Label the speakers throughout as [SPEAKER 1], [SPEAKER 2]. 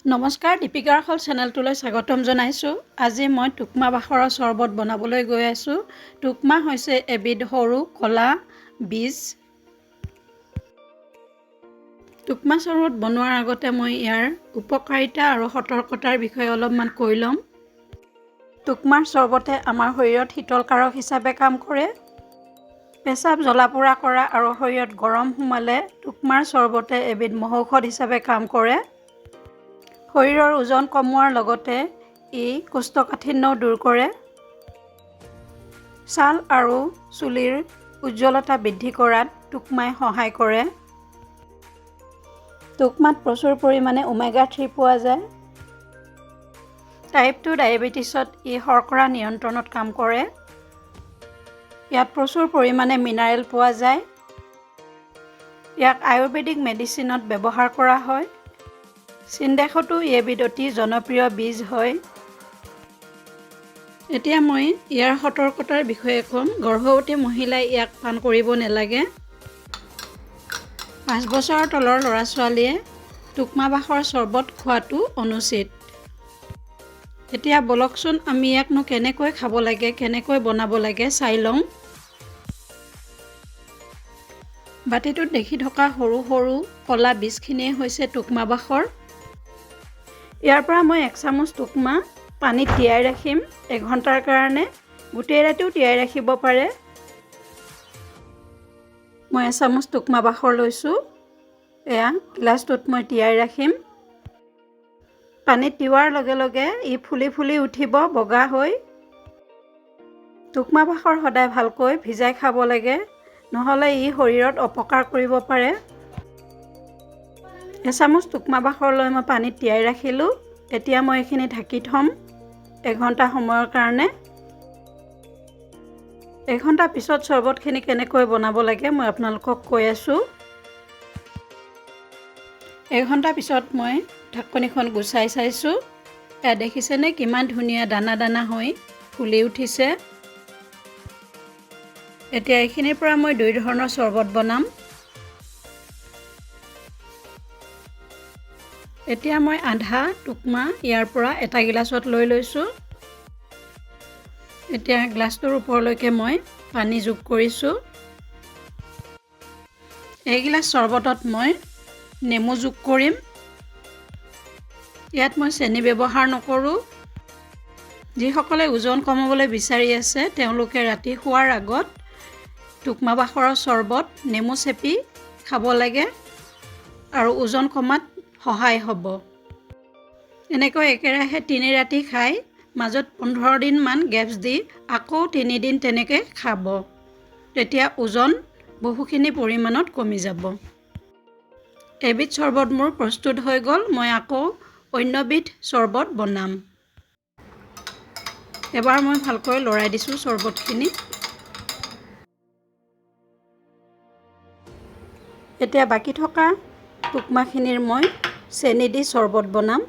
[SPEAKER 1] নমস্কাৰ, দীপিকাৰ হল চেনেলটোলৈ স্বাগতম জনাইছোঁ। আজি মই টুকমা বাখৰৰ চৰ্বত বনাবলৈ গৈ আছোঁ। টুকমা হৈছে এবিধ সৰু ক'লা বীজ। টুকমা চৰ্বত বনোৱাৰ আগতে মই ইয়াৰ উপকাৰিতা আৰু সতৰ্কতাৰ বিষয়ে অলপমান কৈ ল'ম। টুকমাৰ চৰ্বতে আমাৰ শৰীৰত শীতলকাৰক হিচাপে কাম কৰে। পেচাব জ্বলা পোৰা কৰা আৰু শৰীৰত গৰম সোমালে টুকমাৰ চৰ্বতে এবিধ মহৌষধ হিচাপে কাম কৰে। শৰীৰৰ ওজন কমোৱাৰ লগতে ই কোষ্ঠকাঠিন্যও দূৰ কৰে। ছাল আৰু চুলিৰ উজ্জ্বলতা বৃদ্ধি কৰাত টুকমাই সহায় কৰে। টুকমাত প্ৰচুৰ পৰিমাণে ওমেগা 3 পোৱা যায়। টাইপ 2 ডায়েবেটিছত ই শৰ্কৰা নিয়ন্ত্ৰণত কাম কৰে। ইয়াত প্ৰচুৰ পৰিমাণে মিনাৰেল পোৱা যায়। ইয়াক আয়ুৰ্বেদিক মেডিচিনত ব্যৱহাৰ কৰা হয়। চীনদেশতো ই এবিধ অতি জনপ্ৰিয় বীজ হয়। এতিয়া মই ইয়াৰ সতৰ্কতাৰ বিষয়ে ক'ম। গৰ্ভৱতী মহিলাই ইয়াক পান কৰিব নালাগে। 5 বছৰৰ তলৰ ল'ৰা ছোৱালীয়ে টুকমা বাখৰ চৰ্বত খোৱাটো অনুচিত। এতিয়া বলকচোন, আমি ইয়াকনো কেনেকৈ খাব লাগে, কেনেকৈ বনাব লাগে চাই লওঁ। বাতিটোত দেখি থকা সৰু সৰু ক'লা বীজখিনিয়ে হৈছে টুকমা বাখৰ। ইয়াৰ পৰা মই 1 চামুচ টুকমা পানীত তিয়াই ৰাখিম এঘণ্টাৰ কাৰণে। গোটেই ৰাতিও তিয়াই ৰাখিব পাৰে। মই এচামুচ টুকমা বাখৰ লৈছোঁ। এয়া গিলাচটোত মই তিয়াই ৰাখিম। পানীত তিওৱাৰ লগে লগে ই ফুলি ফুলি উঠিব বগা হৈ। টুকমা বাখৰ সদায় ভালকৈ ভিজাই খাব লাগে, নহ'লে ই শৰীৰত অপকাৰ কৰিব পাৰে। এচামুচ টুকমা বাখৰ লৈ মই পানীত তিয়াই ৰাখিলোঁ। এতিয়া মই এইখিনি ঢাকি থ'ম এঘণ্টা সময়ৰ কাৰণে। এঘণ্টা পিছত চৰ্বতখিনি কেনেকৈ বনাব লাগে মই আপোনালোকক কৈ আছোঁ। এঘণ্টা পিছত মই ঢাকনিখন গুচাই চাইছোঁ। এয়া দেখিছেনে, কিমান ধুনীয়া দানা দানা হৈ ফুলি উঠিছে। এতিয়া এইখিনিৰ পৰা মই 2 ধৰণৰ চৰ্বত বনাম। এতিয়া মই আধা টুকমা ইয়াৰ পৰা এটা গিলাচত লৈ লৈছোঁ। এতিয়া গ্লাছটোৰ ওপৰলৈকে মই পানী যোগ কৰিছোঁ। এইগিলাচ চৰ্বতত মই নেমু যোগ কৰিম। ইয়াত মই চেনি ব্যৱহাৰ নকৰোঁ। যিসকলে ওজন কমাবলৈ বিচাৰি আছে, তেওঁলোকে ৰাতি শোৱাৰ আগত টুকমা বাখৰৰ চৰ্বত নেমু চেপি খাব লাগে আৰু ওজন কমাত সহায় হ'ব। এনেকৈ একেৰাহে 3 ৰাতি খাই মাজত 15 দিনমান গেপছ দি আকৌ 3 দিন তেনেকৈ খাব, তেতিয়া ওজন বহুখিনি পৰিমাণত কমি যাব। এবিধ চৰ্বত মোৰ প্ৰস্তুত হৈ গ'ল। মই আকৌ অন্যবিধ চৰ্বত বনাম। এবাৰ মই ভালকৈ লৰাই দিছোঁ চৰ্বতখিনি। এতিয়া বাকী থকা টুকমাখিনিৰ মই চেনি দি চৰ্বত বনাম।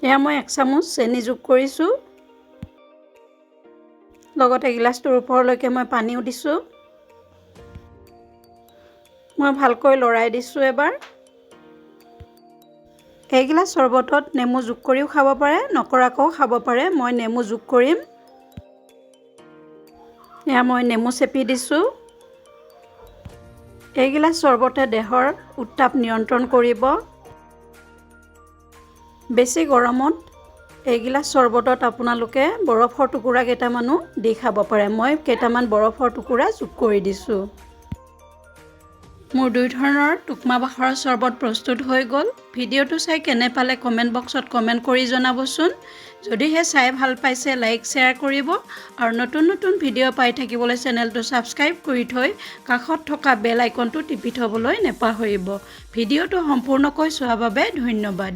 [SPEAKER 1] এয়া মই 1 চামুচ চেনি যোগ কৰিছোঁ। লগতে গিলাচটোৰ ওপৰলৈকে মই পানীও দিছোঁ। মই ভালকৈ লৰাই দিছোঁ এবাৰ। এইগিলাচ চৰ্বতত নেমু যোগ কৰিও খাব পাৰে, নকৰাকৈও খাব পাৰে। মই নেমু যোগ কৰিম। এয়া মই নেমু চেপি দিছোঁ। এইগিলাচ চৰ্বতে দেহৰ উত্তাপ নিয়ন্ত্ৰণ কৰিব। বেছি গৰমত এইগিলাচ চৰ্বতত আপোনালোকে বৰফৰ টুকুৰা কেইটামানো দি খাব পাৰে। মই কেইটামান বৰফৰ টুকুৰা যোগ কৰি দিছোঁ। মোৰ 2 ধৰণৰ টুকমা বাখৰৰ চৰ্বত প্ৰস্তুত হৈ গ'ল। ভিডিঅ'টো চাই কেনে পালে কমেণ্ট বক্সত কমেণ্ট কৰি জনাবচোন। যদিহে চাই ভাল পাইছে, লাইক শ্বেয়াৰ কৰিব আৰু নতুন নতুন ভিডিঅ' পাই থাকিবলৈ চেনেলটো ছাবস্ক্ৰাইব কৰি থৈ কাষত থকা বেল আইকনটো টিপি থ'বলৈ নেপাহৰিব। ভিডিঅ'টো সম্পূৰ্ণকৈ চোৱাৰ বাবে ধন্যবাদ।